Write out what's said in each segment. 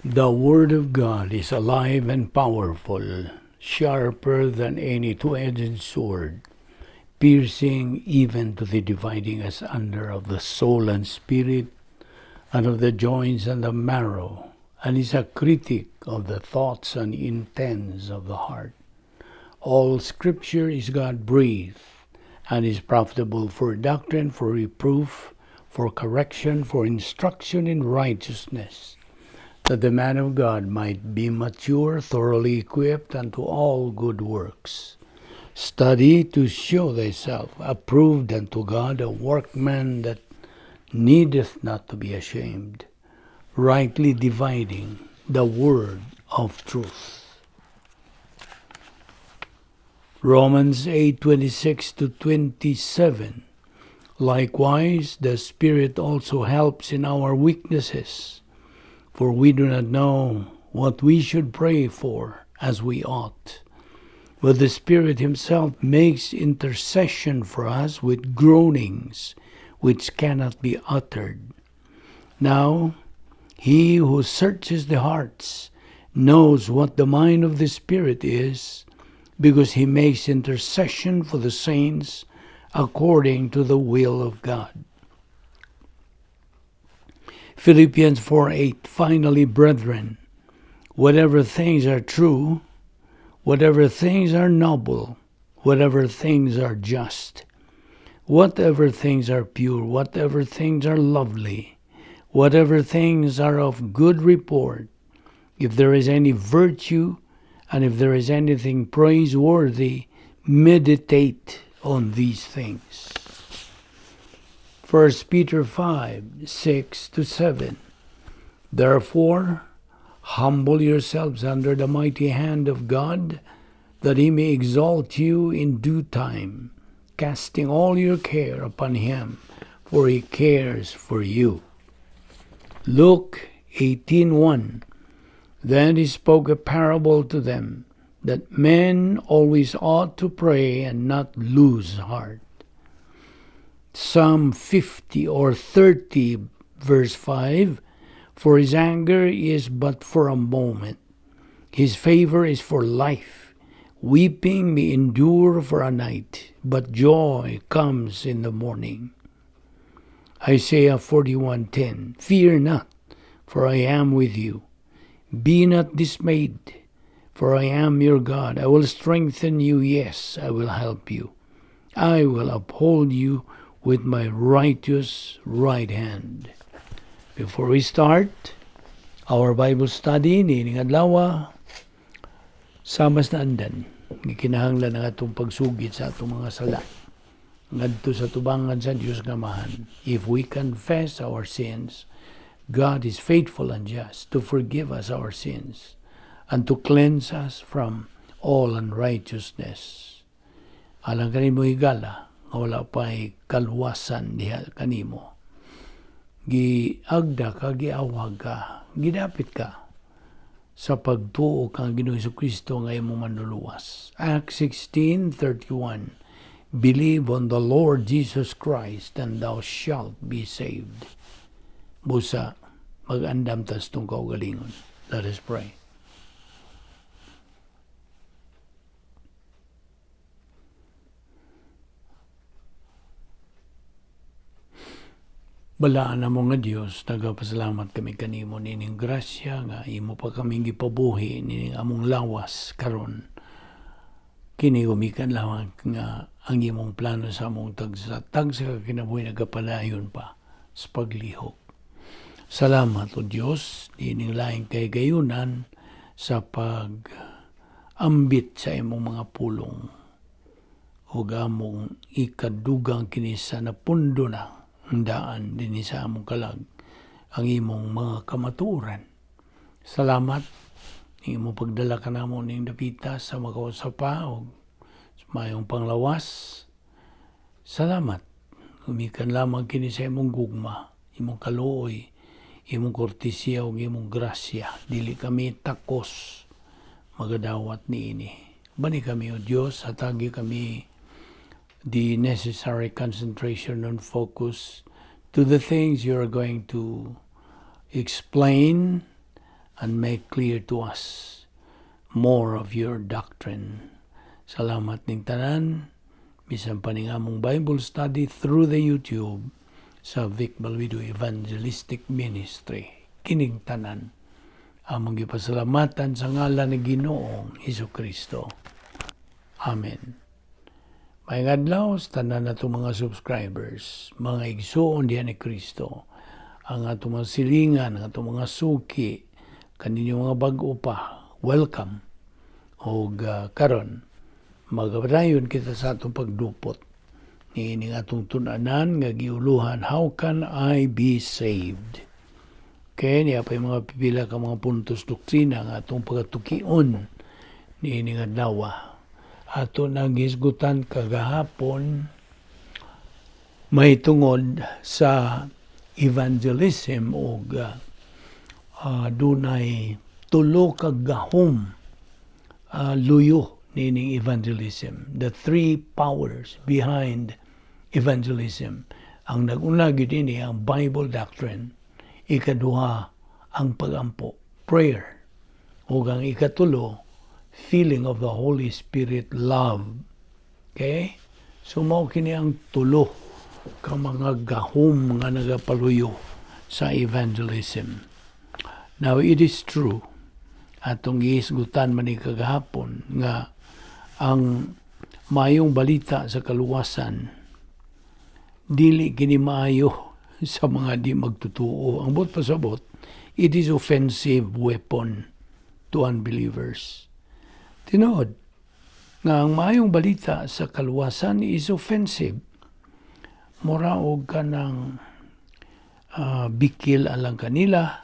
The Word of God is alive and powerful, sharper than any two-edged sword, piercing even to the dividing asunder of the soul and spirit, and of the joints and the marrow, and is a critic of the thoughts and intents of the heart. All Scripture is God-breathed, and is profitable for doctrine, for reproof, for correction, for instruction in righteousness, that the man of God might be mature, thoroughly equipped unto all good works. Study to show thyself approved unto God, a workman that needeth not to be ashamed, rightly dividing the word of truth. Romans 8:26 to 27. Likewise, the Spirit also helps in our weaknesses, for we do not know what we should pray for as we ought. But the Spirit Himself makes intercession for us with groanings which cannot be uttered. Now, He who searches the hearts knows what the mind of the Spirit is, because He makes intercession for the saints according to the will of God. Philippians 4:8. Finally, brethren, whatever things are true, whatever things are noble, whatever things are just, whatever things are pure, whatever things are lovely, whatever things are of good report, if there is any virtue, and if there is anything praiseworthy, meditate on these things. 1 Peter 5:6 to 7. Therefore, humble yourselves under the mighty hand of God, that He may exalt you in due time, casting all your care upon Him, for He cares for you. Luke 18:1. Then He spoke a parable to them, that men always ought to pray and not lose heart. Psalm 50 or 30, verse 5, for His anger is but for a moment, His favor is for life. Weeping may endure for a night, but joy comes in the morning. Isaiah 41:10, fear not, for I am with you. Be not dismayed, for I am your God. I will strengthen you, yes, I will help you. I will uphold you with my righteous right hand. Before we start our Bible study niining adlaw, samas na andan gikinahanglan ang atong pagsugid sa atong mga sala ngadto sa tubangan sa Dios nga Amahan. If we confess our sins, God is faithful and just to forgive us our sins and to cleanse us from all unrighteousness. Alang kanimo higala nga wala pa'y kaluwasan diha kanimo. Giagda ka, giawag ka, gidapit ka sa pagtuo kang Ginoong Hesukristo nga imong manluluwas. Acts 16:31. Believe on the Lord Jesus Christ and thou shalt be saved. Busa, mag-andam tas tong kaugalingon. Let us pray. Balaan na mo nga Dios, nagapasalamat kami kanimo nining grasya nga imo pa kaming gipabuhi nining among lawas karon. Kini gumikan lamang nga ang imong plano sa among tagsa tagsa ka kinabuhi nagapadayon pa sa paglihok. Salamat o Dios nining laing kahigayunan sa pag-ambit sa imong mga pulong ug among ikadugang kini sa napundo na ang daan dinhi sa among kalag ang imong mga kamatuoran. Salamat ning imong pagdala kanamo ning dapita sa makausa pa og mayong panglawas. Salamat. Gumikan lamang kini sa imong gugma, imong kaluoy, imong kortesiya ug imong grasya. Dili kami takos magadawat niini. Bani kami o Dios, hatagi kami the necessary concentration and focus to the things you are going to explain and make clear to us more of your doctrine. Salamat ning tanan, bisan pa ning among Bible study through the YouTube sa Vic Balbido Evangelistic Ministry. Kining tanan among gipasalamatan sa ngalan ni Ginoong Hesus Kristo. Amen. Maayong adlaw sa tanan nato mga subscribers, mga igsuon diha ni Kristo, ang atong mga silingan, ang atong mga suki, kaninyo mga bag-o pa, welcome. Og karon magpadayon kita sa atong pagdupot niining atong tun-anan nga giuluhan, "How Can I Be Saved?" Okay, niya pa yung mga pipila ka mga puntos doktrina nga atong pagatukion niining adlaw. Ato nang gihisgutan kagahapon mahitungod sa evangelism og dunay tulo ka gahom luyo nining evangelism. The three powers behind evangelism. Ang nag-una gyud ini ang Bible doctrine. Ikaduha ang pagampo, prayer. Ug ang ikatulo, feeling of the Holy Spirit love. Okay? So mao kini ang tulo ka mga gahom nga nagapaluyo sa evangelism. Now, it is true, atong gihisgutan man ni kagahapon nga ang maayong balita sa kaluwasan dili kini maayo sa mga di magtutuo. Ang buot pasabot, it is offensive weapon to unbelievers. Tinuod nga ang maayong balita sa kaluwasan is offensive. Mura og kanang bikil alang kanila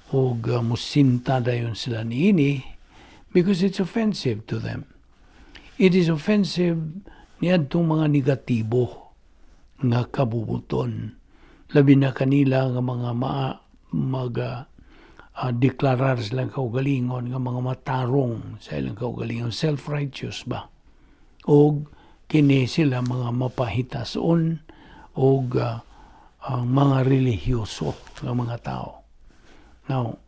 og musinta dayon sila niini because it's offensive to them. It is offensive niadtong mga negatibo nga kabubuton. Labi na kanila nga mga maga deklarar silang kaugalingon nga mga matarong sa ilang kaugalingon, self-righteous ba? Og kini sila mga mapahitason og ang mga relihiyoso nga mga tao. Now,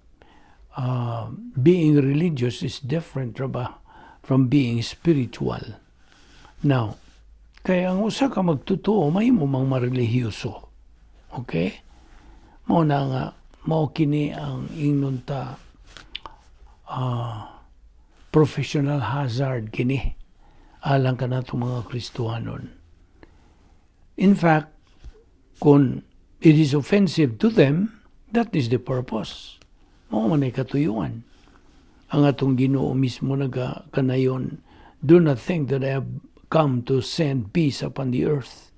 being religious is different ra ba from being spiritual. Now, kaya ang usa ka magtotoo mahimo mang marelihiyoso. Okay? Mao na nga mao kini ang ingnon ta professional hazard kini alang kanato mga Kristohanon. In fact, kung it is offensive to them, that is the purpose. Mao man ay katuyuan. Ang atong Ginoo mismo naga kanayon, "Do not think that I have come to send peace upon the earth.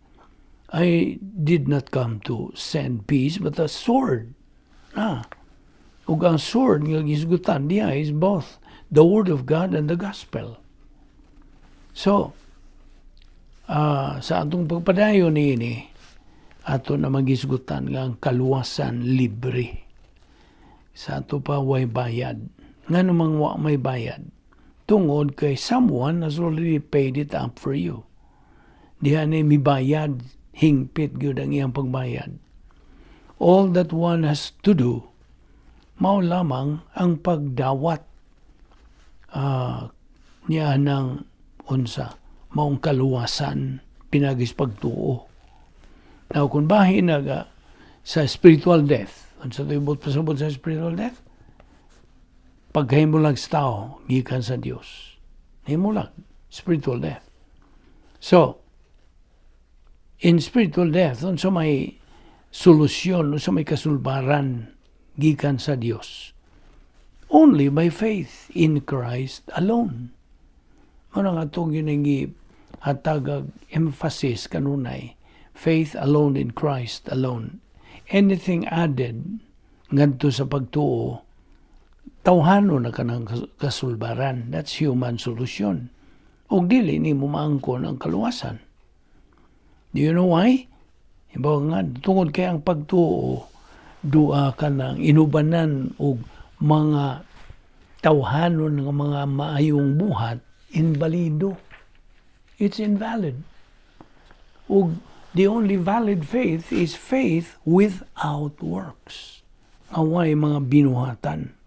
I did not come to send peace, but a sword." Ug ang sword nga gisgutan diha is both the word of God and the gospel. So, sa atong pagpadayon niini, ato na magisgutan nga ang kaluwasan libre. Sa ato pa way bayad. Nga namang wa may bayad? Tungod kay someone has already paid it up for you. Diha ni mibayad, hingpit gyud ang iyang pagbayad. All that one has to do, mao lamang ang pagdawat niya ng unsa maong kaluwasan pinaagi sa pagtuo. Now, kung bahin naga sa spiritual death, unsa to'y buot pasabot sa spiritual death? Pagkahimulag sa tao, gikan sa Dios. Himulag, spiritual death. So, in spiritual death, unsa may solusyon, unsa may kasulbaran gikan sa Dios? Only by faith in Christ alone. Mao nga atong yun hatagag emphasis kanunay, faith alone in Christ alone. Anything added ngadto sa pagtuo, tawhano na kanang kasulbaran. That's human solution. Og dili nimo maangkon ang kaluwasan. Do you know why? Ibaw nga, tungod kay ang pagtuo, dua ka ng inubanan og mga tawhanon nga mga maayong buhat, inbalido. It's invalid. Ug the only valid faith is faith without works. Away mga binuhatan.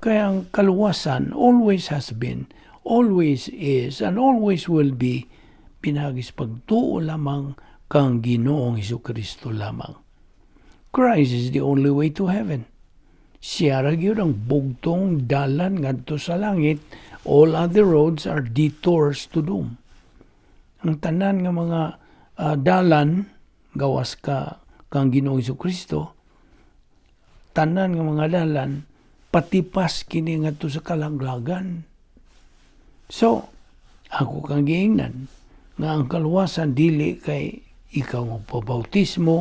Kaya ang kaluwasan always has been, always is, and always will be pinaagi sa pagtuo lamang kang Ginoong Kristo lamang. Christ is the only way to heaven. Siya ra gyud ang bugtong dalan ngadto sa langit. All other roads are detours to doom. Ang tanan nga mga dalan gawas ka kang Ginoong Kristo, tanan nga mga dalan patipas kini ngadto sa kalaglagan. So, ako kang giingnan nga ang kaluwasan dili kay ikaw magpabautismo.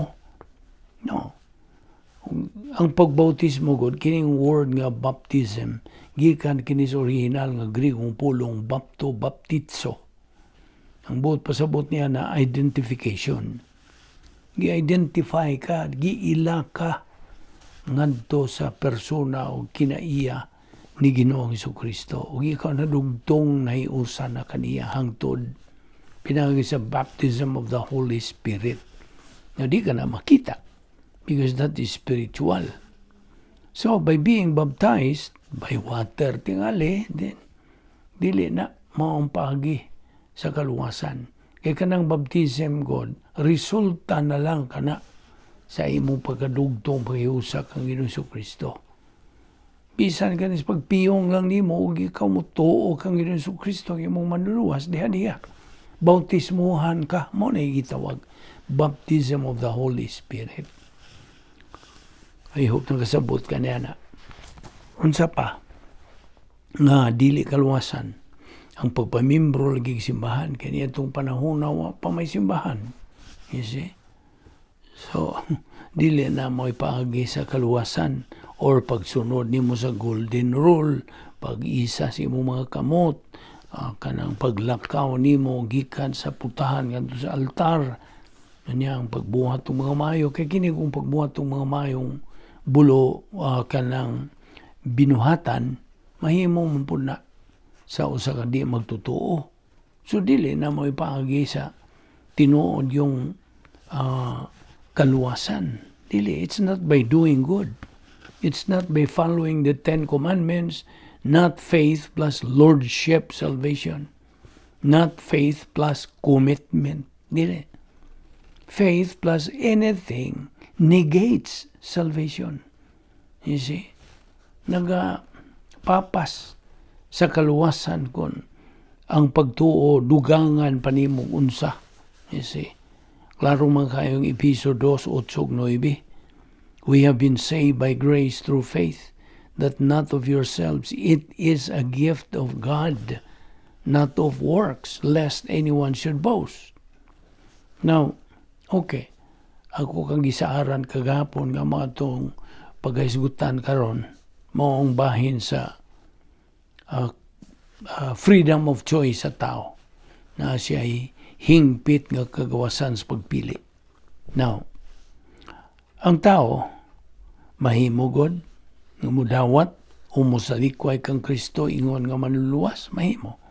No. Ang pagbautismo gud, kining word nga baptism, gikan kini sa original nga Grigong pulong bapto, baptizo. Ang buot pasabot niya na identification. Gi-identify ka, giila ka ngadto sa persona o kinaiya ni Ginoong Kristo. Ug ikaw nadugtong nahiusa na kaniya hangtod pinaagi sa baptism of the Holy Spirit. Nga di ka na makita because that is spiritual. So, by being baptized by water tingali, then dili na maong paagi sa kaluwasan. Kay kanang baptism gud, resulta na lang kana sa imong pagkadugtong paghiusa kang Ginoong Kristo. Bisan kanis pagpiyong lang nimo ug ikaw motuo kang Ginoong Kristo ang imong manluluwas, diha diha. Bautismuhan ka, mao na gitawag baptism of the Holy Spirit. I hope nakasabot ka niya na. Unsa pa nga dili kaluwasan? Ang pagpamimbro lagi simbahan, kani atong panahon na wa pa may simbahan. You see? So, dili na mo ipaagi sa kaluwasan or pagsunod nimo sa golden rule, pag-isa sa imong mga kamot, kanang paglakaw nimo gikan sa putahan ngadto sa altar, kanya ang pagbuhat ng mga mayo, kay kini kung pagbuhat ng mga mayong bulo, kanang binuhatan, mahimo man pud na sa usa ka di magtotoo. So dili na mo ipaagi sa tinuod yung kaluwasan. Dili, it's not by doing good. It's not by following the Ten Commandments, not faith plus lordship salvation, not faith plus commitment. Dili. Faith plus anything negates salvation. You see? Naga papas sa kaluwasan kon ang pagtuo dugangan pa nimo unsa. You see? Klaro man kayong Epeso 2, 8, 9. "We have been saved by grace through faith, that not of yourselves, it is a gift of God, not of works, lest anyone should boast." Now, okay, ako kang gisaaran kagahapon nga mga itong paghisgutan karon maong bahin sa freedom of choice sa tao na siya ay hingpit nga kagawasan sa pagpili. Now, ang tao mahimo god nga mudawat o mosalikway kang Kristo ingon nga manluluwas, mahimo.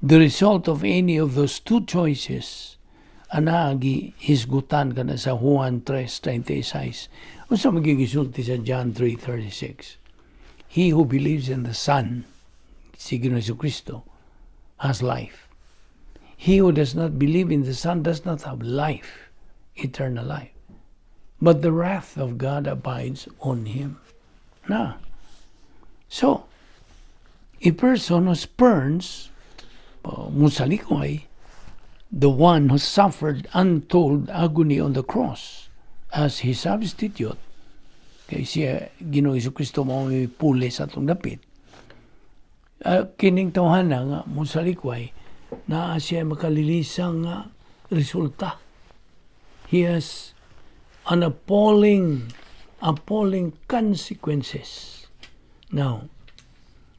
The result of any of those two choices ana gihisgutan kana sa Juan 3:36. Unsa magigisulti sa John 3:36? "He who believes in the Son," si Ginoong Kristo, "has life. He who does not believe in the Son does not have life, eternal life. But the wrath of God abides on him." Na. So, a person who spurns, musalikway, the one who suffered untold agony on the cross as his substitute, kay siya, Ginoong Kristo, mao may puli sa atong dapit. Kining tawhana nga musalikway, naa siya makalilisang nga resulta. He has an appalling, appalling consequences. Now,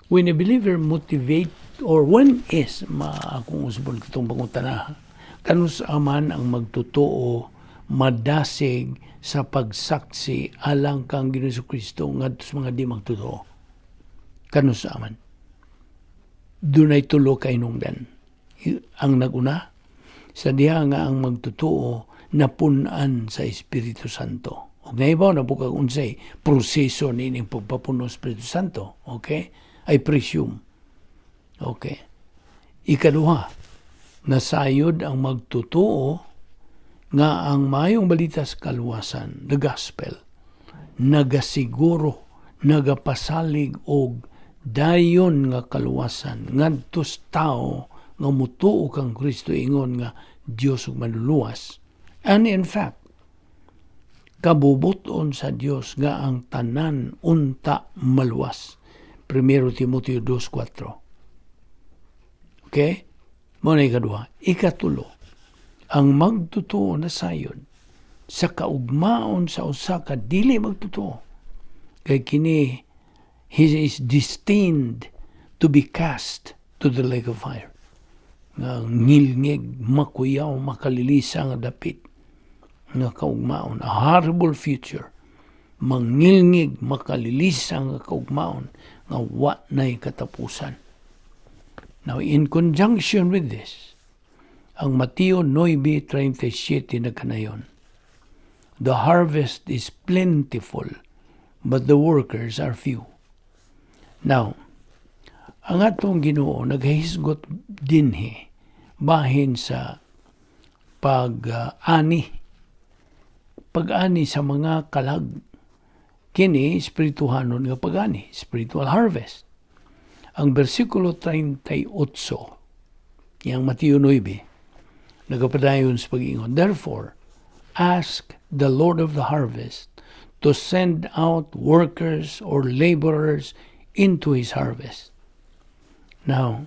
when a believer motivate or when is ma akong usbon kitong pangutana, kanus-a man ang magtotoo madasig sa pagsaksi alang kang Ginoong Kristo ngadto sa mga di magtotoo? Kanus-a man? Dunay tulo ka hinungdan. Ang naguna sa diha nga ang magtotoo napun-an sa Espiritu Santo. Ug nahibaw na po kag unsay proseso niining pagpapuno sa Espiritu Santo. Okay? I presume. Okay. Ikaduha, nasayod ang magtotoo nga ang maayong balita sa kaluwasan, the gospel, nagasiguro, nagapasalig og dayon nga kaluwasan ngadto sa tao nga mutuo kang Kristo ingon nga Dios ug manluluwas. And in fact, kabubuton sa Dios nga ang tanan unta maluwas. 1 Timoteo 2.4. Okay? Mao na ikaduha. Ikatulo, ang magtotoo nasayod sa kaugmaon sa usa ka dili magtotoo. Kay kini, he is destined to be cast to the lake of fire. Nga ngilngig, makuyaw, makalilisa nga dapit nga kaugmaon. A horrible future. Mangilngig, makalilisa nga kaugmaon nga wa na'y katapusan. Now, in conjunction with this, ang Mateo 9.37 nagkanayon, "The harvest is plentiful, but the workers are few." Now, ang atong Ginoo naghisgot dinhi bahin sa pag-ani sa mga kalag. Kini espirituhanon nga pag-ani, spiritual harvest. Ang bersikulo 38, yang Mateo 9, nagapadayon sa pag-ingon, "Therefore, ask the Lord of the harvest to send out workers or laborers into His harvest." Now,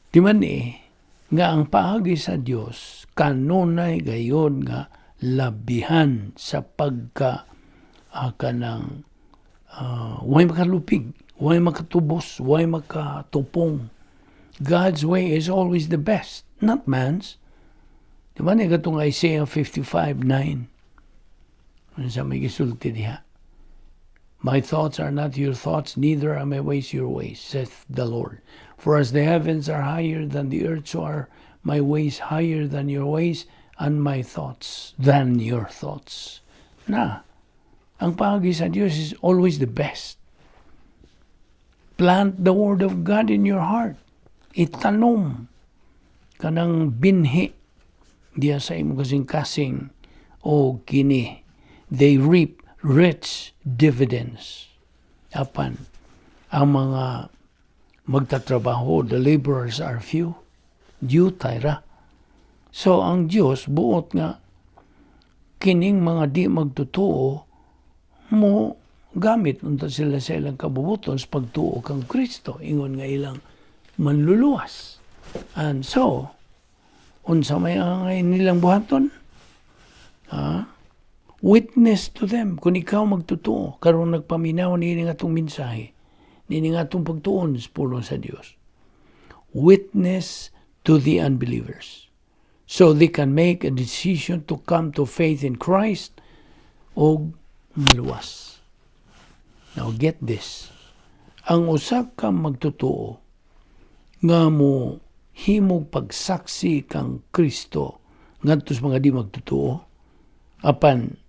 di man eh, nga ang paagi sa Dios kanunay gayon nga labihan sa pagka kanang way makalupig, way makatubos, way makatupong. God's way is always the best, not man's. Di ba ni katong Isaiah 55:9? Ano sa may gisulti diha? "My thoughts are not your thoughts, neither are my ways your ways, saith the Lord. For as the heavens are higher than the earth, so are my ways higher than your ways, and my thoughts than your thoughts." Na, ang paagi sa Dios is always the best. Plant the word of God in your heart. Itanom kanang binhi diya sa imong kasing-kasing o kini they reap rich dividends. Apan ang mga magtatrabaho, the laborers are few. Diyutay ra. So ang Dios buot nga kining mga di magtotoo mo gamit unta sila sa ilang kabubuton sa pagtuo kang Kristo ingon nga ilang manluluwas. And so, unsa may angay nilang buhaton? Ha? Witness to them kung ikaw magtotoo karon nagpaminaw niini nga atong mensahe, niini nga atong pagtuon sa pulong sa Dios. Witness to the unbelievers so they can make a decision to come to faith in Christ o maluwas. Now get this. Ang usa ka magtotoo nga mo himog pagsaksi kang Kristo ngadto sa mga di magtotoo apan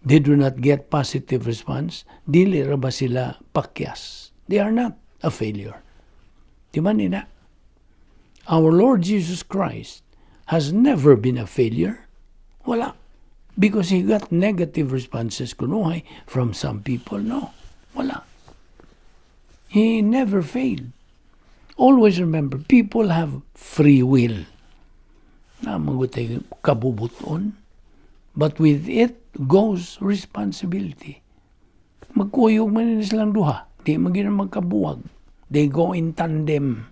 they do not get positive response, dili ra ba sila pakyas? They are not a failure. Di man nina? Our Lord Jesus Christ has never been a failure. Wala. Because he got negative responses kunuhay from some people. No. Wala. He never failed. Always remember, people have free will. Na magutay kabubuton. But with it goes responsibility. Magkuyog man nila silang duha. Di man gyud magkabuwag. They go in tandem.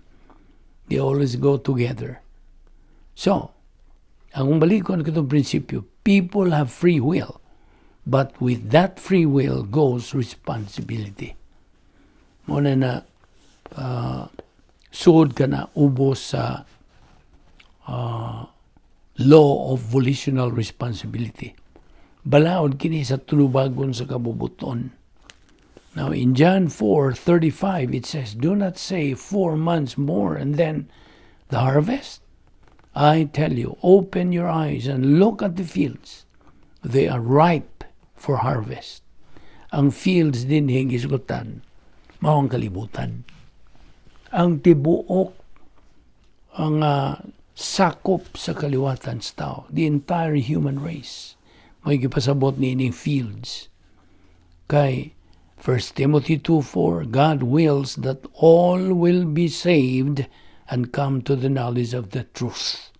They always go together. So, ang balikon katong prinsipyo, people have free will. But with that free will goes responsibility. Mao na na suod ka na ubos sa law of volitional responsibility. Balaod kini sa tulubagon sa kabubuton. Now in John 4:35 it says, "Do not say, 4 months more and then the harvest. I tell you, open your eyes and look at the fields. They are ripe for harvest. Ang fields dinhi gisgutan, mao ang kalibutan. Ang tibuok ang sakop sa kaliwatan sa tao, the entire human race, may gipasabot niining fields. Kay 1 Timothy 2:4, God wills that all will be saved and come to the knowledge of the truth.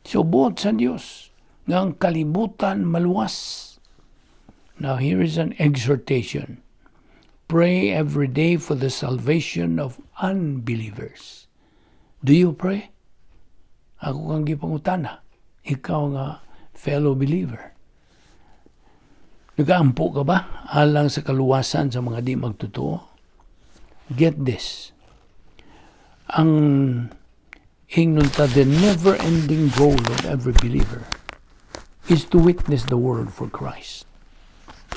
So buot sa Dios nga ang kalibutan maluwas. Now here is an exhortation. Pray every day for the salvation of unbelievers. Do you pray? Ako kang gipangutana. Ikaw nga fellow believer. Nagaampo ka ba alang sa kaluwasan sa mga di magtotoo? Get this. Ang ingnon ta, the never-ending goal of every believer is to witness the world for Christ.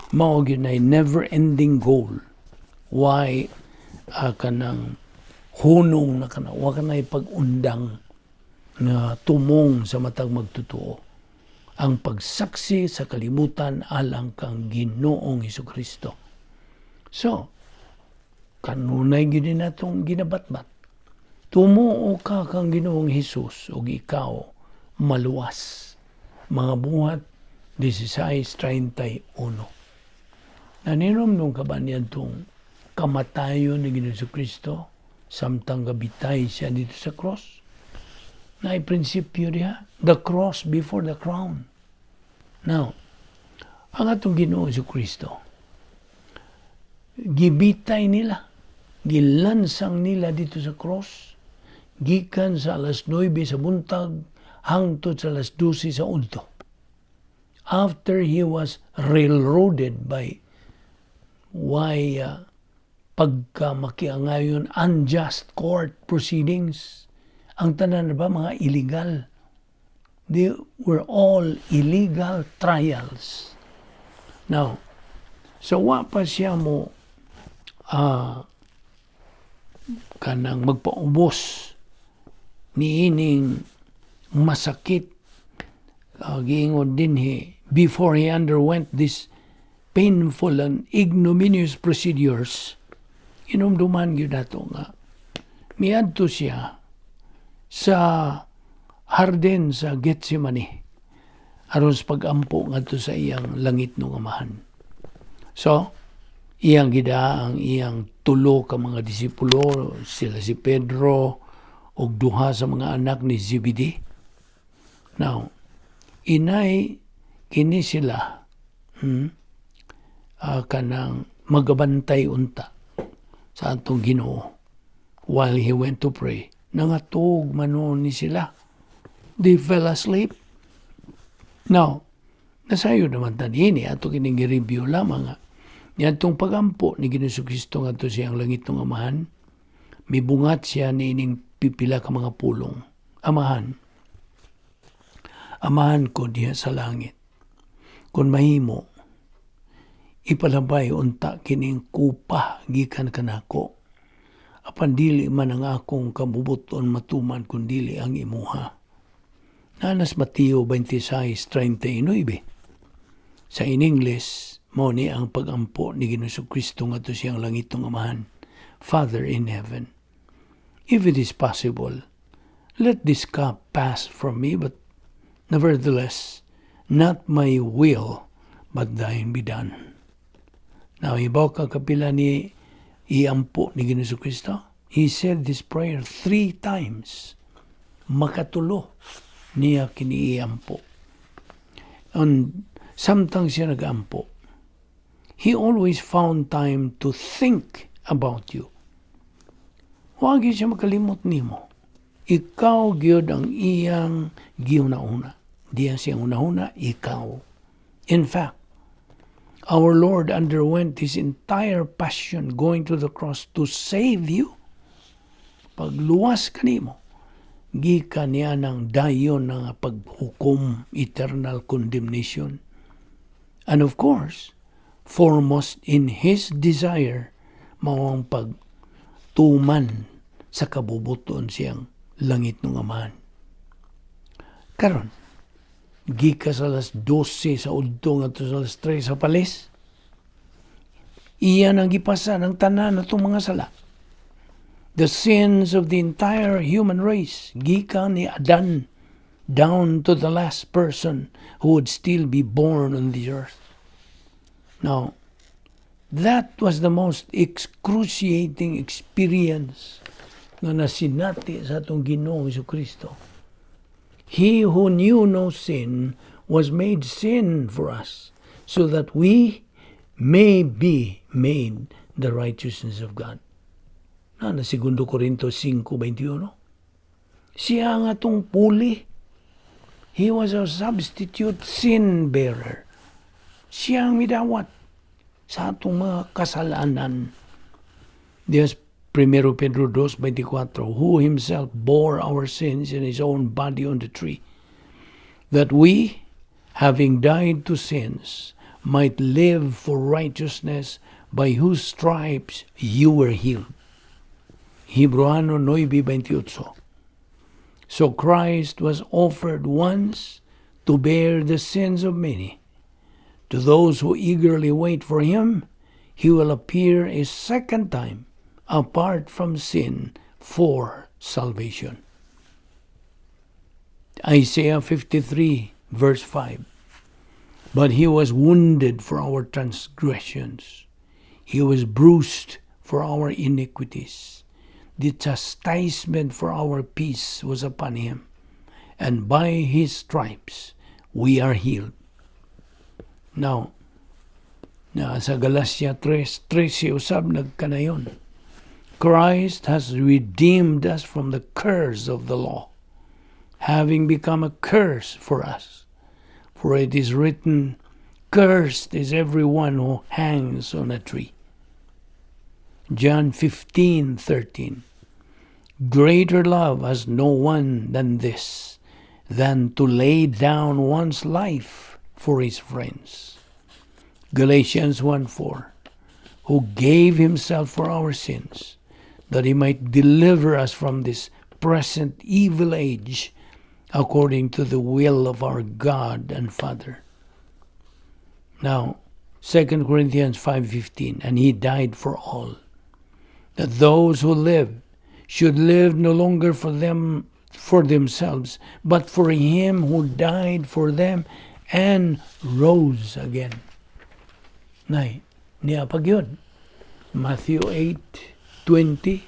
Mao gyud na never-ending goal. Why kanang hunong na kana, wa ka na pag-undang nga tumong sa matag magtotoo ang pagsaksi sa kalibutan alang kang Ginoong Kristo. So, kanunay gyud natong ginabatbat. Tumuo ka kang Ginoong Hesus ug ikaw maluwas. Mga Buhat 16:31. Naninomdom ka ba niadtong kamatayon ni Ginoong Kristo samtang gabitay siya didto sa cross? Naay prinsipyo diha, the cross before the crown. Now, ang atong Ginoo si Kristo, gibitay nila, gilansang nila didto sa cross, gikan sa alas 9 sa buntag hangtod sa alas 12 sa udto. After he was railroaded by why pagka makiangayon unjust court proceedings, ang tanan ba mga illegal. They were all illegal trials. Now, so wa pa siya mo kanang magpaubos niining masakit, giingon dinhi, before he underwent this painful and ignominious procedures, inumduman gyud nato nga miadto siya sa hardin sa Gethsemane aron sa pag-ampo ngadto sa iyang langitnong Amahan. So, iyang gida ang iyang tulo ka mga disipulo, sila si Pedro ug duha sa mga anak ni Zebedee. Now, inay kini sila kanang magabantay unta sa atong Ginoo while he went to pray. Nangatog man ni sila. They fell asleep. Now, nasayo naman ta niini, ato kining review lamang nga. Niadtong pagampo ni Ginoong Kristo ngadto siyang langitnong Amahan, mibungat siya niining pipila ka mga pulong. "Amahan, Amahan ko diha sa langit, kung mahimo, ipalabay unta kining kupa gikan kanako. Apan dili man ang akong kabubuton matuman kun dili ang imuha." Nanas Mateo 26:39. Sa in English, mao ni ang pagampo ni Ginoong Kristo ngadto siyang langitnong Amahan. "Father in heaven, if it is possible, let this cup pass from me, but nevertheless, not my will, but thine be done." Now, ibaw ka kapila ni iampo ni Ginoong Kristo? He said this prayer three times. Makatulo niya kini iampo. And samtang siya nagampo, he always found time to think about you. Huwag siya makalimot nimo. Ikaw gyud ang iyang giuna-una. Diya siyang una-una, ikaw. In fact, our Lord underwent his entire passion going to the cross to save you. Pagluwas kanimo, gikan niya ng dayon nga paghukom, eternal condemnation. And of course, foremost in his desire, mao ang pagtuman sa kabubuton siyang langitnong Amahan. Karon, Gikan sa alas 12 sa udto ngadto sa alas 3 sa palis. Iya nang gipasa ng tanan atong mga sala. The sins of the entire human race, gikan ni Adan down to the last person who would still be born on the earth. Now, that was the most excruciating experience nga nasinati sa atong Ginoong Kristo. He who knew no sin was made sin for us, so that we may be made the righteousness of God. Na 2 Corinto 5:21. Siya ang atong puli. He was a substitute sin bearer. Siya ang midawat sa atong mga kasalanan. Dios 1 Pedro 2:24, who himself bore our sins in his own body on the tree, that we, having died to sins, might live for righteousness, by whose stripes you were healed. Hebreano 9:28. So Christ was offered once to bear the sins of many. To those who eagerly wait for him, he will appear a second time apart from sin for salvation. Isaiah 53, verse 5. But he was wounded for our transgressions, he was bruised for our iniquities. The chastisement for our peace was upon him, and by his stripes we are healed. Now, na sa Galatia 3:13 usab nagkanayon. Christ has redeemed us from the curse of the law, having become a curse for us. For it is written, "Cursed is everyone who hangs on a tree." John 15:13. Greater love has no one than this, than to lay down one's life for his friends. Galatians 1:4. Who gave himself for our sins, that he might deliver us from this present evil age, according to the will of our God and Father. Now, 2 Corinthians 5:15, and he died for all, that those who live should live no longer for themselves, but for him who died for them and rose again. Nay, niya pa gyud. Matthew 8:20.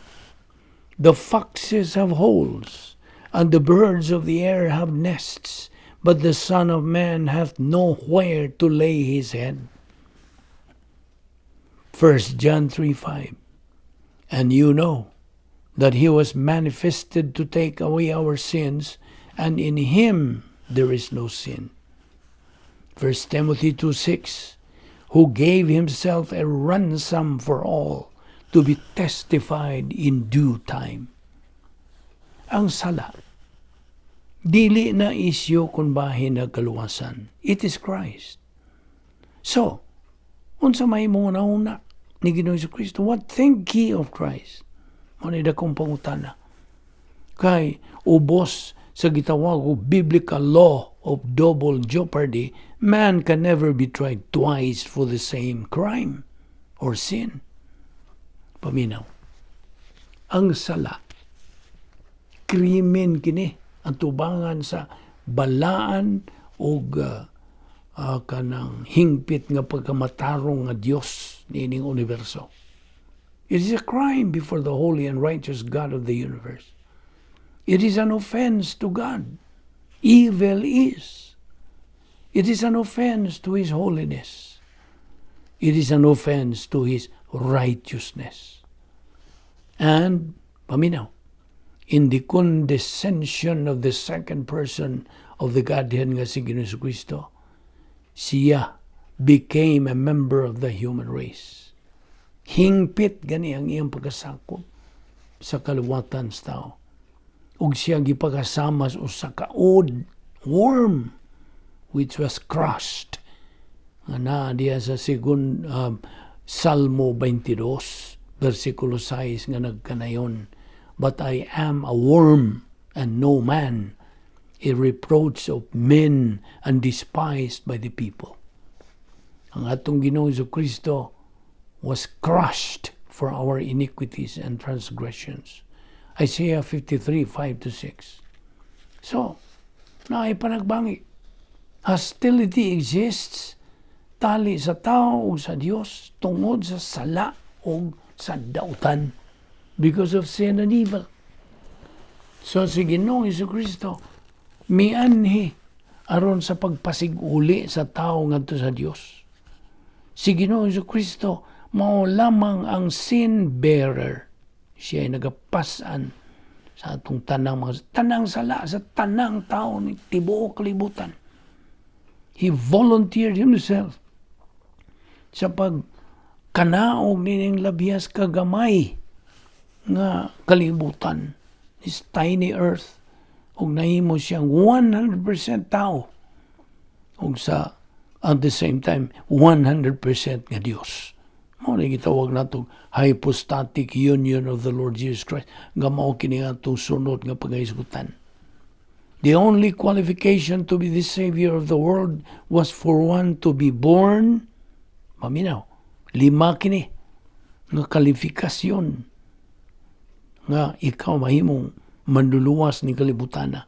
The foxes have holes, and the birds of the air have nests, but the Son of Man hath nowhere to lay his head. 1 John 3:5. And you know that he was manifested to take away our sins, and in him there is no sin. 1 Timothy 2:6. Who gave himself a ransom for all, to be testified in due time. Ang sala, dili na isyu kung bahin na kaluwasan. It is Christ. So, unsa may imong una ni Ginoong Kristo? What think ye of Christ? Mao ni dakong pangutana. Kay ubos sa gitawag og biblical law of double jeopardy, man can never be tried twice for the same crime or sin. Paminaw. Ang sala, krimen kini ang tubangan sa balaan og kanang hingpit nga pagkamatarong nga Dios niining universo. It is a crime before the holy and righteous God of the universe. It is an offense to God. Evil is. It is an offense to His holiness. It is an offense to His righteousness. And, paminaw, in the condescension of the second person of the Godhead nga si Ginoong Kristo, siya became a member of the human race. Hingpit gani ang iyang pagkasakop sa kaluwatan sa tao. Ug siya gipakasama sa usa ka uod, worm, which was crushed. Nga naa diya sa segun Salmo 22, versikulo 6 nga nagkanayon, "But I am a worm and no man, A reproach of men and despised by the people. Ang atong Ginoong Kristo was crushed for our iniquities and transgressions. Isaiah 53, 5 to 6. So, naay panagbangi. Hostility exists tali sa tao ug sa Dios tungod sa sala ug sa dautan, because of sin and evil. So si Ginoong Kristo mianhi aron sa pagpasiguli sa tao ngadto sa Dios. Si Ginoong Kristo mao lamang ang sin bearer. Siya ay nagapasan sa atong tanang mga tanang sala sa tanang tao ni tibuok kalibutan. He volunteered himself sa pagkanaog nining labyas kagamay nga kalibutan, this tiny earth, ug nahimo siyang 100% tao ug sa at the same time 100% nga Dios. Mao ni gitawag nato hypostatic union of the Lord Jesus Christ, nga mao kini atong sunod nga paghisgutan. The only qualification to be the savior of the world was for one to be born. Paminaw, lima kini nga kalifikasyon nga ikaw mahimong manluluwas ni kalibutana.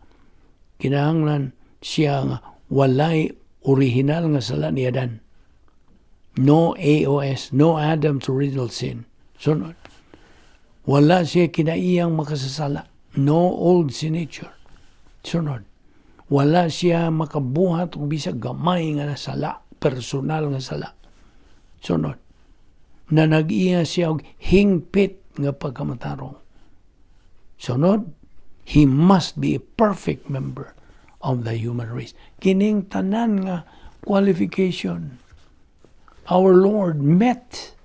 Kinahanglan siya nga walay original nga sala ni Adan. No AOS, no Adam's original sin. Sunod, wala siya kinaiyang makasasala. No old sin nature. Sunod, wala siya makabuhat og bisag gamay nga sala, personal nga sala. Sunod, na nag-iya siya og hingpit nga pagkamatarong. Sunod, he must be a perfect member of the human race. Kining tanan nga qualification, our Lord met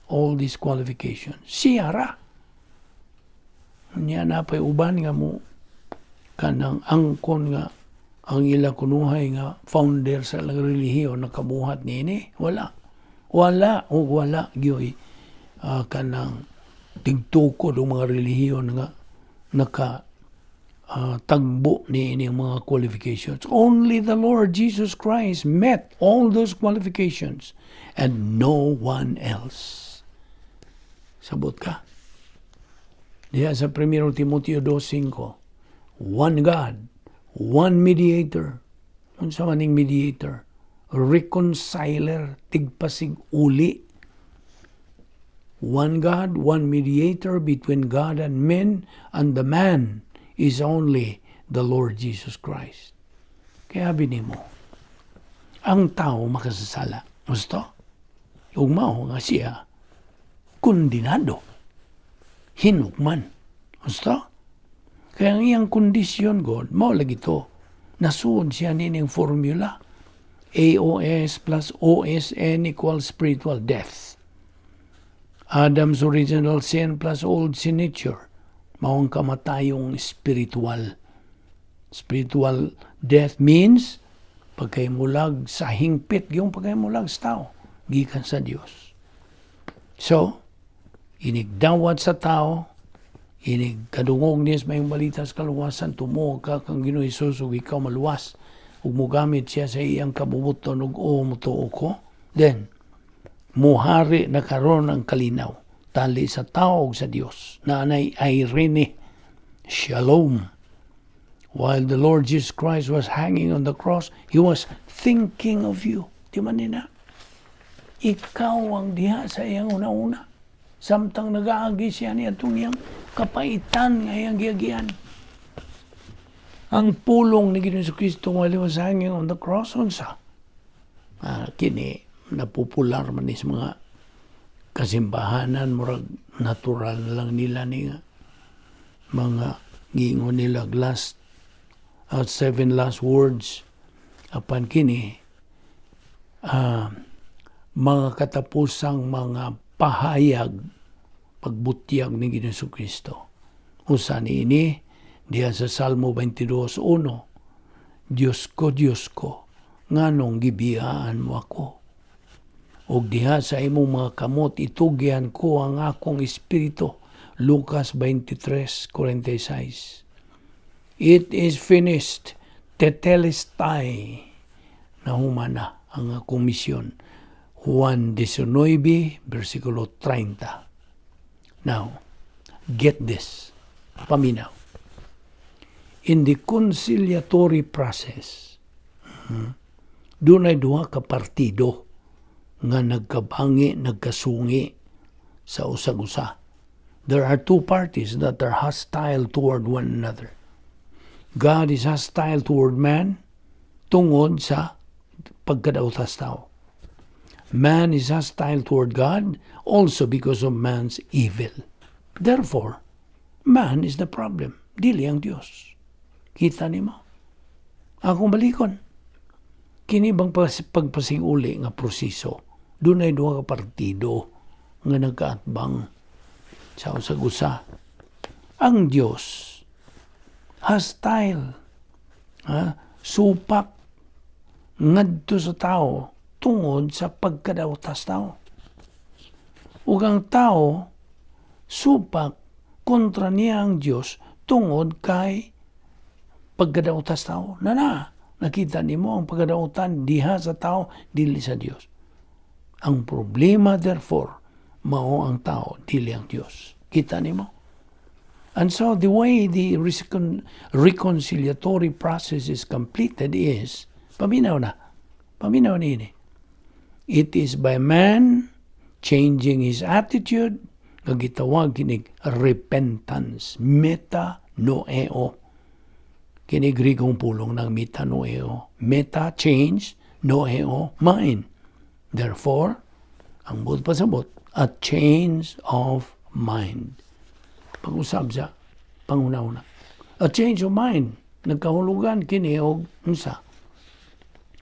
all these qualifications. Siya ra. Unya naa pay uban nga mo kanang angkon nga ang ila kunuhay nga founder sa ilang relihiyon nakabuhat niini. Wala. Wala o wala gyoy kanang tigtukod og mga relihiyon nga naka tagbo ni ini mga qualifications. Only the Lord Jesus Christ met all those qualifications and no one else. Sabot ka? Diya sa 1 Timoteo 2:5, one God, one mediator. Unsa man ning mediator? Reconciler, tigpasig uli. One God, one mediator between God and men, and the man is only the Lord Jesus Christ. Kaya nimo, ang tao makasasala. Gusto? Ug mao nga siya kondinado. Hinukman. Gusto? Kaya ang iyang kondisyon, God, mao lagi to. Nasuod siya nining formula. AOS plus OSN equals spiritual death. Adam's original sin plus old sin nature. Mao ang kamatayong spiritual. Spiritual death means pagkahimulag sa hingpit, yung pagkahimulag sa tao, gikan sa Dios. So, inigdawat sa tao, inig kadungog niya sa maayong balita sa kaluwasan, tumuo ka kang Ginoo Hesus ug ikaw maluwas, ug mogamit siya sa iyang kabubuton ug o motuo ko, then muhari na karon ang kalinaw tali sa tao ug sa Dios na anay eirene, shalom. While the Lord Jesus Christ was hanging on the cross, he was thinking of you. Di man nina? Ikaw ang diha sa iyang una-una samtang nagaagi siya niya itong iyang kapaitan nga iyang giagian. Ang pulong ni Ginoong Kristo while he was hanging on the cross, unsa? Kini napopular man ni sa mga kasimbahanan, murag natural na lang nila ni nga mga giingon nila last seven last words. Apan kini mga katapusang mga pahayag pagbutyag ni Ginoong Kristo. Usa niini diha sa Salmo 22:1, "Diyos ko, Diyos ko, nganong gibiyaan mo ako?" Ug diha sa imong mga kamot itugyan ko ang akong espiritu. Lucas 23:46. "It is finished." Tetelestai, nahumana ang akong misyon. Juan 19, versikulo 30. Now, get this. Paminaw. In the conciliatory process, dunay duha ka partido nga nagkabangi, nagkasungi sa usag-usa. There are two parties that are hostile toward one another. God is hostile toward man tungod sa pagkadautas tao. Man is hostile toward God also because of man's evil. Therefore, man is the problem. Dili ang Dios. Kita nimo? Akong balikon. Kini bang pagpasig-uli nga proseso, dunay duha ka partido nga nagkaatbang sa usag-usa. Ang Dios hostile, ha? Supak ngadto sa tao tungod sa pagkadautas tao. Ug ang tao supak kontra niya ang Dios tungod kay pagkadautas tao. Na na, nakita nimo ang pagkadautan diha sa tao, dili sa Dios. Ang problema, therefore, mao ang tao, dili ang Dios. Kita nimo? And so the way the reconciliatory process is completed is, paminaw na, paminaw nini. It is by man changing his attitude, nga gitawag kinig repentance, metanoeo. Kini Grigong pulong ng metanoeo. Meta, change, noeo, mind. Therefore, ang buot pasabot, a change of mind. Pag-usab sa panguna-una. A change of mind. Nagkahulugan kini og unsa?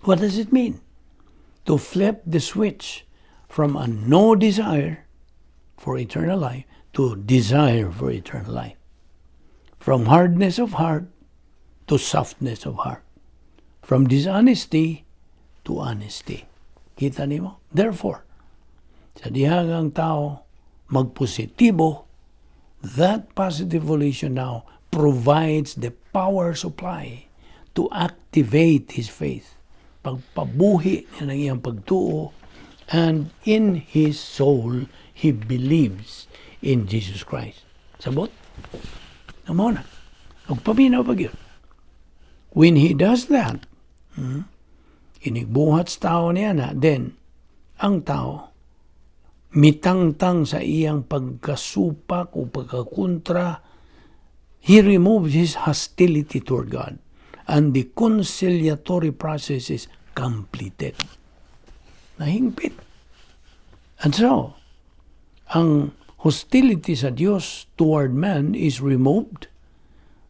What does it mean? To flip the switch from a no desire for eternal life to desire for eternal life. From hardness of heart to softness of heart. From dishonesty to honesty. Kita nimo? Therefore, sa dihang ang tao magpositibo, that positive volition now provides the power supply to activate his faith. Pagpabuhi niya ng iyang pagtuo, and in his soul, he believes in Jesus Christ. Sabot? Mao na. Ug paminaw pa gyud. When he does that, inigbuhat sa tao niya na, then, ang tao, mitangtang sa iyang pagkasupak o pagkakontra, he removes his hostility toward God. And the conciliatory process is completed. Nahingpit. And so, ang hostility sa Dios toward man is removed.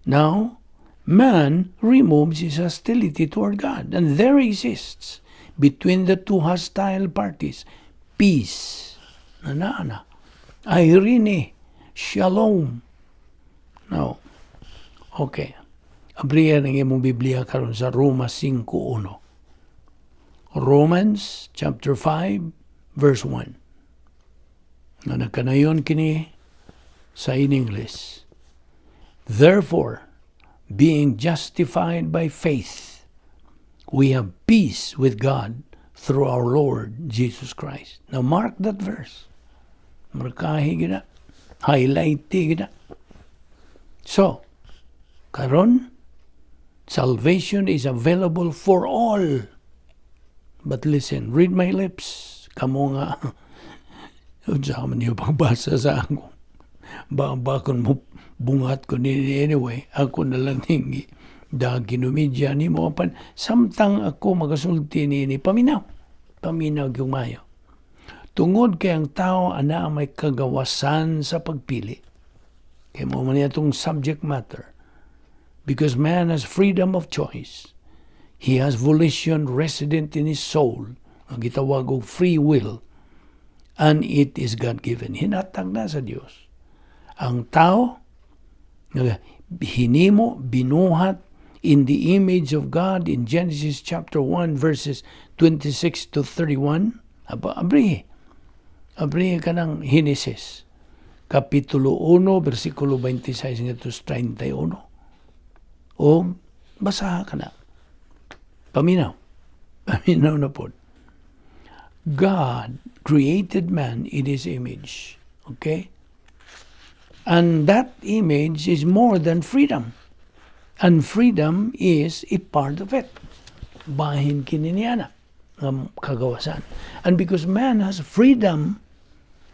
Now, man removes his hostility toward God. And there exists between the two hostile parties peace. Na na. Eirene. Shalom. Now, okay. Abrihan ang imong Biblia karon sa Roma 5:1. Romans chapter 5 verse 1. Nga nagkanayon kini sa in English. "Therefore, being justified by faith, we have peace with God through our Lord Jesus Christ." Now mark that verse. Markahi gyud na. Highlight gyud na. So, karon, salvation is available for all. But listen, read my lips. Kamo nga, unsa man niyo pagbasa sa ako. Ba bakon mo bungat ko ni anyway, ako na lang hingi da ginumidya ni mo apan samtang ako magasulti ni paminaw. Paminaw gyud mayo. Tungod kay ang tao ana may kagawasan sa pagpili. Kay mao man atong subject matter. Because man has freedom of choice. He has volition resident in his soul. Ang gitawag og free will. And it is God-given. Hinatag na sa Dios. Ang tao, hinimo, binuhat in the image of God in Genesis chapter 1 verses 26 to 31. Aba, abri. Abri ka ng Genesis. Kapitulo 1, versikulo 26 ngadto 31. O basaha ka na. Paminaw. Paminaw na pod. God created man in His image. Okay? And that image is more than freedom. And freedom is a part of it. Bahin kini niya na nga kagawasan. And because man has freedom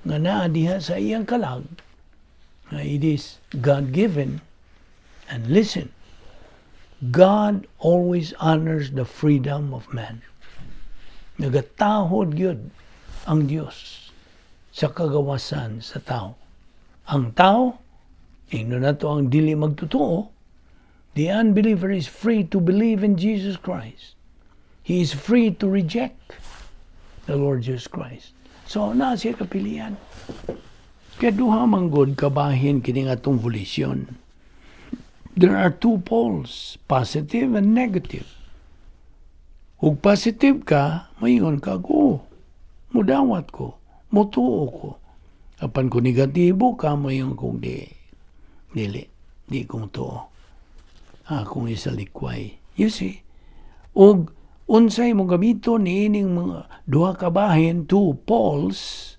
nga naa diha sa iyang kalag, nga it is God-given, and listen, God always honors the freedom of man. Nagatahod gyud ang Dios sa kagawasan sa tao. Ang tao, ingnon nato ang dili magtotoo, the unbeliever is free to believe in Jesus Christ. He is free to reject the Lord Jesus Christ. So, naa siya kapilian. Kaya duha man gud kabahin kini atong volition. There are two poles, positive and negative. Ug positive ka, moingon ka, "Go, mudawat ko, mutuo ko." Apan kung negatibo ka, moingon kong di, dili, di kong tuo. Akong isalikway. You see? Ug unsay mo gamito niining mga duha ka bahin, two poles,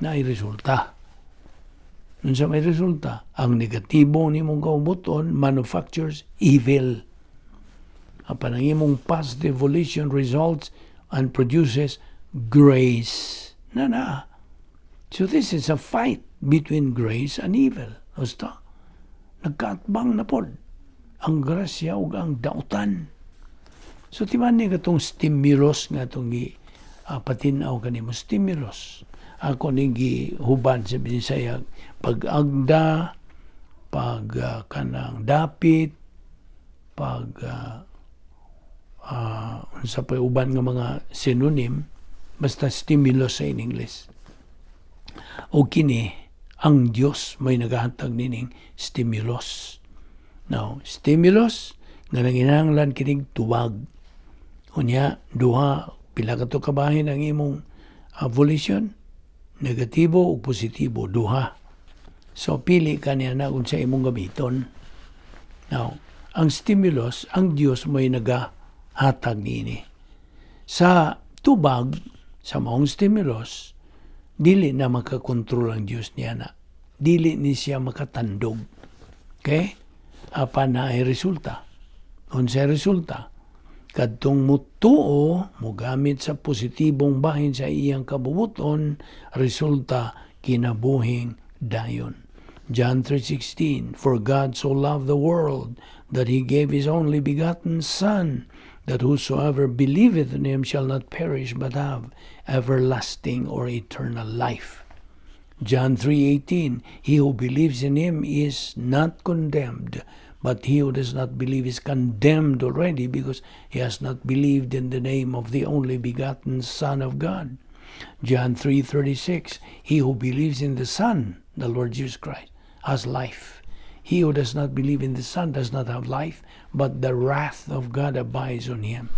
naay resulta. Unsa may resulta? Ang negatibo nimong kaubuton manufactures evil. Apan ang imong positive volition results and produces grace. Na na. So this is a fight between grace and evil. Basta, nagkaatbang na pod ang grasya ug ang dautan. So timan ni katong stimulus nga atong gi patinaw kanimo, stimulus. Ako ning gihuban sa Binisaya pag-agda, pag kanang dapit, pag unsa pa uban nga mga synonym, basta stimulus sa in English. O kini ang Dios may nagahatag nining stimulus. Now, stimulus nga nanginahanglan kinig tubag. Unya, duha, pila ka to kabahin ang imong volition? Negatibo o positibo, duha. So, pili ka niya na kung sa imong gamiton. Now, ang stimulus, ang Dios may nagahatag niini. Sa tubag, sa maong stimulus, dili na makakontrol ang Dios niya na. Dili ni siya makatandog. Okay? Apan naay resulta. Unsay resulta? Kadtong mutuo, mogamit sa positibong bahin sa iyang kabubuton, resulta kinabuhing dayon. John 3:16, "For God so loved the world that he gave his only begotten Son, that whosoever believeth in him shall not perish but have everlasting or eternal life." John 3:18, "He who believes in him is not condemned, but he who does not believe is condemned already, because he has not believed in the name of the only begotten Son of God." John 3:36, "He who believes in the Son, the Lord Jesus Christ, has life. He who does not believe in the Son does not have life, but the wrath of God abides on him."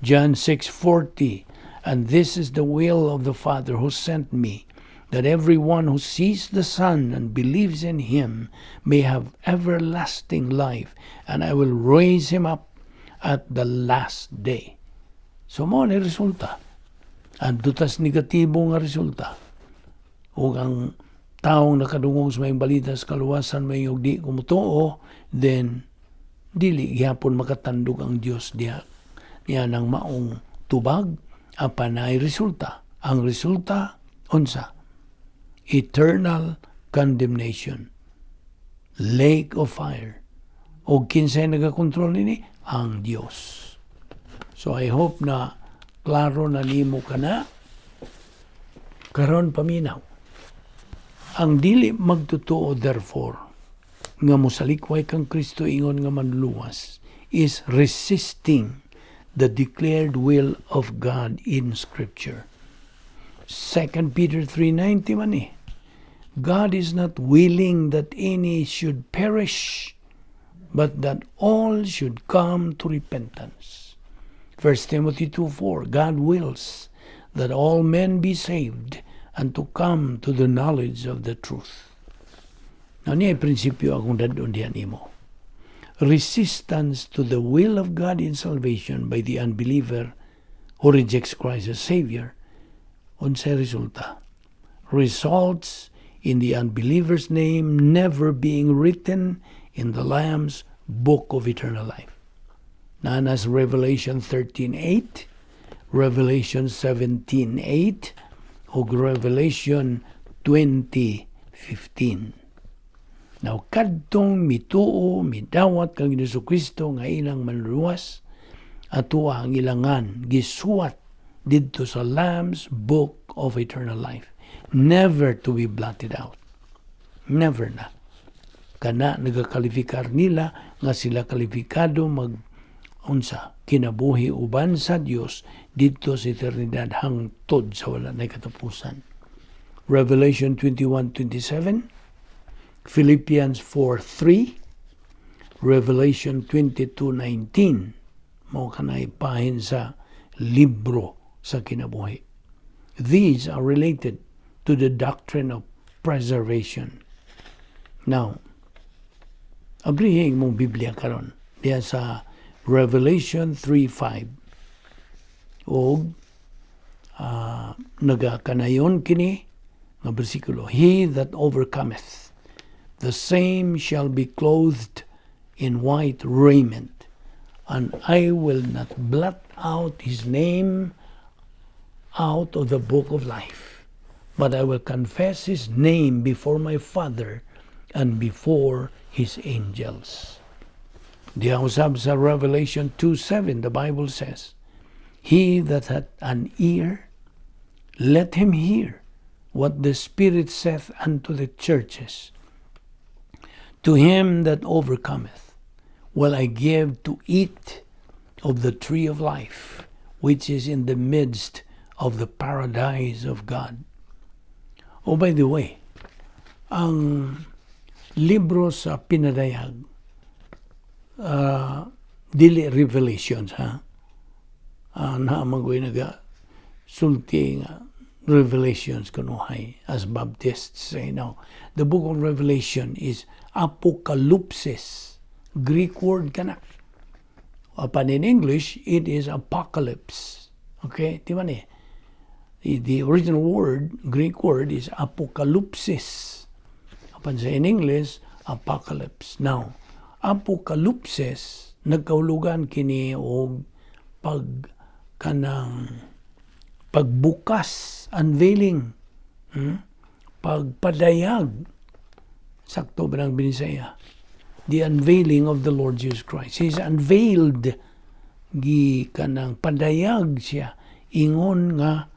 John 6:40, "And this is the will of the Father who sent me, that every one who sees the Son and believes in him may have everlasting life, and I will raise him up at the last day." So mao ni resulta. Ang dutas negatibo nga resulta. Ug ang taong nakadungog sa maayong balita sa kaluwasan may di kumutuo, then dili gihapon makatandog ang Dios diha niya ng maong tubag, apan naay resulta. Ang resulta unsa? Eternal condemnation. Lake of fire. O kinsay nagakontrol nini? Ang Dios. So I hope na klaro na nimo kana. Karon paminaw. Ang dili magtotoo, therefore, nga mosalikway kang Kristo ingon nga manluluwas is resisting the declared will of God in Scripture. 2 Peter 3:90 man eh. "God is not willing that any should perish, but that all should come to repentance." 1 Timothy 2:4, "God wills that all men be saved and to come to the knowledge of the truth." Now, niya prinsipyo akong dadon diyan nimo. Resistance to the will of God in salvation by the unbeliever who rejects Christ as Savior, unsay resulta? Results in the unbeliever's name never being written in the Lamb's book of eternal life. Naa na sa Revelation 13:8, Revelation 17:8, ug Revelation 20:15. Now, kadtong mituo, midawat kang Hesus Kristo nga ilang manluluwas, ato ang ilang ngan gisuwat didto sa Lamb's Book of Eternal Life. Never to be blotted out. Never na. Kana nagakalifikar nila nga sila kalifikado mag unsa kinabuhi uban sa Dios didto sa eternidad hangtod sa wala na katapusan. Revelation 21:27, Philippians 4:3, Revelation 22:19, mao kanay bahin sa libro sa kinabuhi. These are related to the doctrine of preservation. Now, abrihin mong Biblia karon diya sa Revelation 3:5 og nagakanayon kini nga bersikulo: "He that overcometh, the same shall be clothed in white raiment, and I will not blot out his name out of the book of life, but I will confess his name before my Father and before his angels." Diha usab sa Revelation 2:7, the Bible says, "He that hath an ear, let him hear what the Spirit saith unto the churches. To him that overcometh will I give to eat of the tree of life, which is in the midst of the paradise of God." Oh, by the way, ang libro sa Pinadayag, dili Revelations, ha? Naa man goy naga sulti nga Revelations kunuhay, as Baptists say now. The book of Revelation is apocalypsis. Greek word kana. Apan in English, it is apocalypse. Okay? Di ba ni? The original word, Greek word, is apocalypsis. Apan sa in English, apocalypse. Now, apocalypsis, nagkaulugan kini og pag kanang pagbukas, unveiling, Pagpadayag. Sakto ba ng Binisaya? The unveiling of the Lord Jesus Christ. He is unveiled. Gi kanang padayag siya ingon nga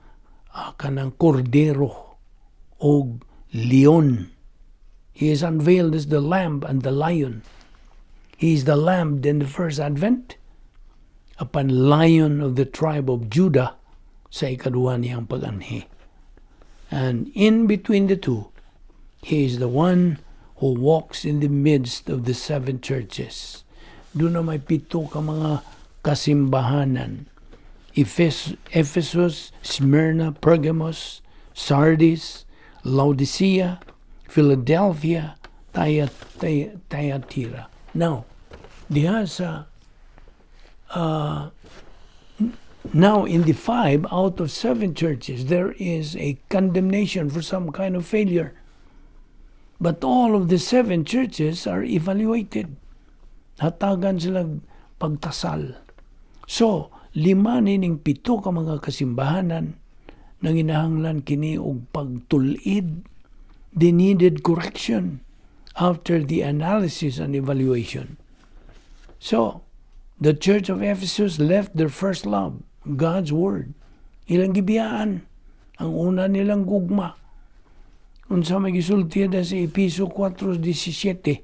kanang kordero og leon. He is unveiled as the lamb and the lion. He is the lamb in the first advent, apan Lion of the tribe of Judah sa ikaduha niyang pag-anhi. And in between the two, he is the one who walks in the midst of the seven churches. Duna may pito ka mga kasimbahanan. Ephesus, Smyrna, Pergamos, Sardis, Laodicea, Philadelphia, Thyatira. Now, diha sa now in the five out of seven churches there is a condemnation for some kind of failure. But all of the seven churches are evaluated. Hatagan sila pagtasal. So, lima nining pito ka mga kasimbahanan nanginahanglan kini og pagtul-id. They needed correction after the analysis and evaluation. So, the Church of Ephesus left their first love, God's Word. Ilang gibiyaan ang una nilang gugma. Unsa may gisulti da sa Epeso 4:17?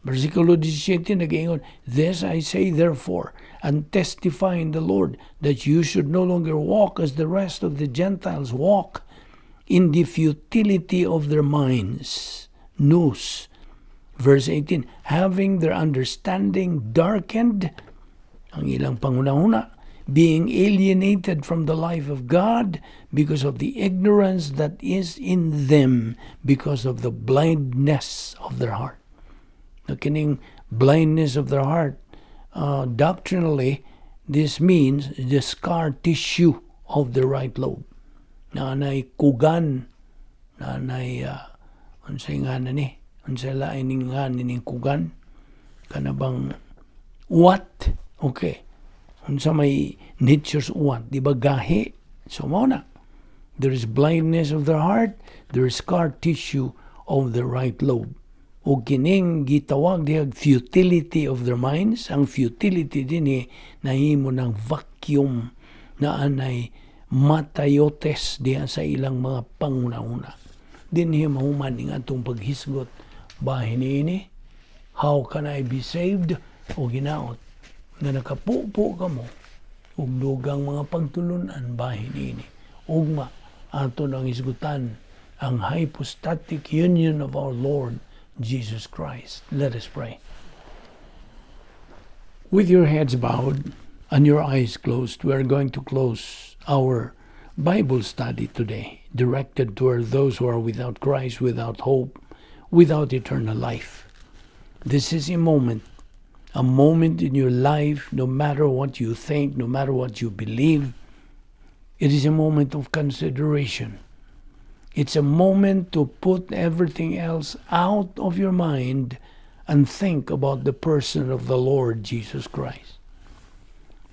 Versikulo 17 nag-ingon, "This I say therefore, and testify in the Lord, that you should no longer walk as the rest of the Gentiles walk, in the futility of their minds." Nous. Verse 18, "having their understanding darkened," ang ilang panghuna-huna, "being alienated from the life of God because of the ignorance that is in them because of the blindness of their heart." Na kining Blindness of their heart. Doctrinally, this means the scar tissue of the right lobe. Naa nay kugan, naa nay, unsay nga na ni? Unsay lain ning nga ning kugan? Kana bang uwat? Okay. Unsa may nature's uwat? Di ba gahi? So mao na. There is blindness of their heart, there is scar tissue of the right lobe. O kining gitawag dihag futility of their minds. Ang futility dinhi nahimo ng vacuum na anay matayotes diha sa ilang mga panguna-una. Dinhi mahuman ning atong paghisgot bahin niini. How can I be saved? O ginaot nga nakapupo kamo ug dugang mga pagtulunan bahin niini. Ugma ato nang hisgutan ang hypostatic union of our Lord Jesus Christ. Let us pray. With your heads bowed and your eyes closed, we are going to close our Bible study today, directed toward those who are without Christ, without hope, without eternal life. This is a moment in your life, no matter what you think, no matter what you believe. It is a moment of consideration. It's a moment to put everything else out of your mind and think about the person of the Lord Jesus Christ.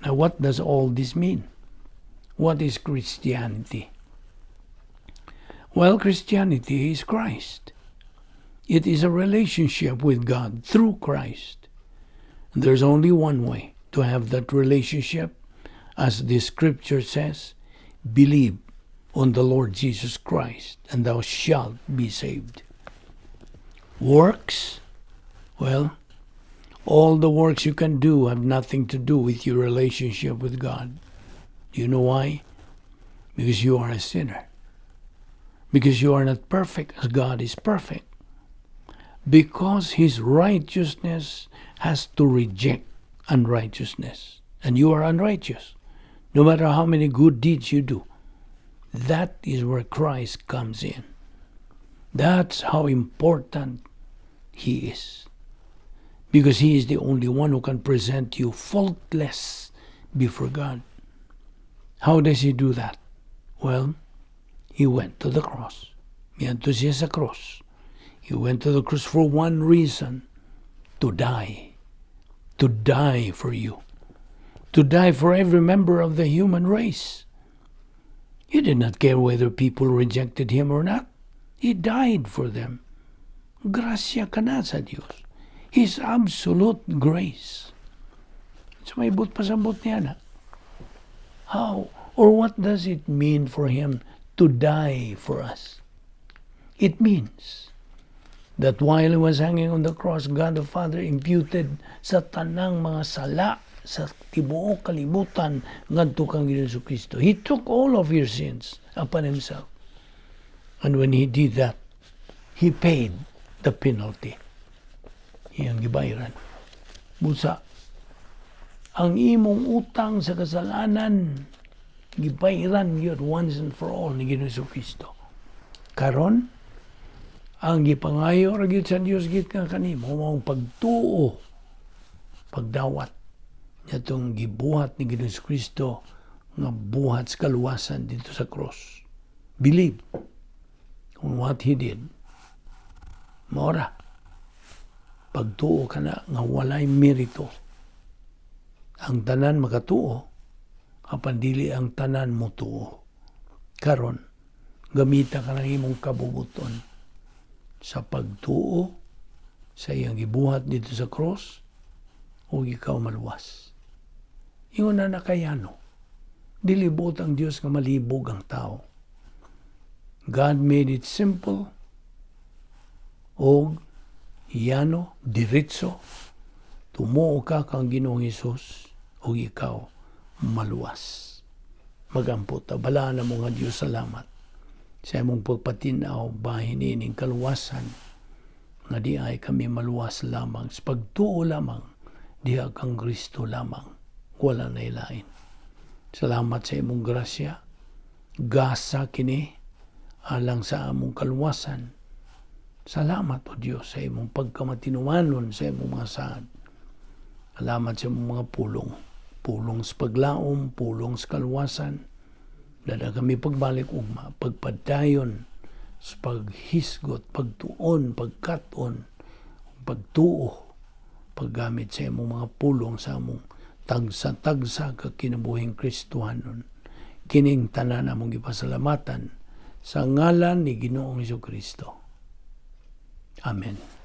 Now, what does all this mean? What is Christianity? Well, Christianity is Christ. It is a relationship with God through Christ. There's only one way to have that relationship. As the scripture says, "Believe on the Lord Jesus Christ, and thou shalt be saved." Works? Well, all the works you can do have nothing to do with your relationship with God. Do you know why? Because you are a sinner. Because you are not perfect as God is perfect. Because His righteousness has to reject unrighteousness. And you are unrighteous, no matter how many good deeds you do. That is where Christ comes in. That's how important He is. Because He is the only one who can present you faultless before God. How does He do that? Well, He went to the cross. Miadto siya sa cross. He went to the cross for one reason: to die. To die for you. To die for every member of the human race. He did not care whether people rejected him or not. He died for them. Grasya kana sa Dios. His absolute grace. So may buot pasabot niya na. How or what does it mean for him to die for us? It means that while he was hanging on the cross, God the Father imputed sa tanang mga sala sa tibuok kalibutan ngadto kang Ginoong Kristo. He took all of your sins upon himself. And when he did that, he paid the penalty. Iyang gibayaran. Busa, ang imong utang sa kasalanan, gibayaran yun once and for all ni Ginoong Kristo. Karon, ang gipangayo ra gyud sa Dios gikan kanimo maong pagtuo, pagdawat niadtong gibuhat ni Ginoong Kristo nga buhat sa kaluwasan didto sa cross. Believe on what He did. Mao ra. Pagtuo ka na nga walay merito. Ang tanan makatuo, apan dili ang tanan motuo. Karon, gamita ka ng imong kabubuton sa pagtuo sa iyang gibuhat didto sa cross ug ikaw maluwas. Ingon na nakayano. Dili buot ang Dios nga malibog ang tao. God made it simple og yano, diretso. Tumuo ka kang Ginoong Hesus ug ikaw maluwas. Magampo ta. Balaan mo nga Dios, salamat sa imong pagpatin-aw bahin ining kaluwasan nga diay kami maluwas lamang sa pagtuo lamang diha kang Kristo lamang, wala na ilain. Salamat sa imong grasya. Gasa kini alang sa among kaluwasan. Salamat, O Diyos, sa imong pagkamatinumanon sa imong mga saad. Salamat sa imong mga pulong. Pulong sa paglaom, pulong sa kaluwasan. Dala kami pagbalik ugma, pagpadayon sa paghisgot, pagtuon, pagkaton, pagtuo, paggamit sa imong mga pulong sa among tagsa-tagsa ka kinabuhing Kristohanon. Kining tanan among gipasalamatan sa ngalan ni Ginoong Kristo. Amen.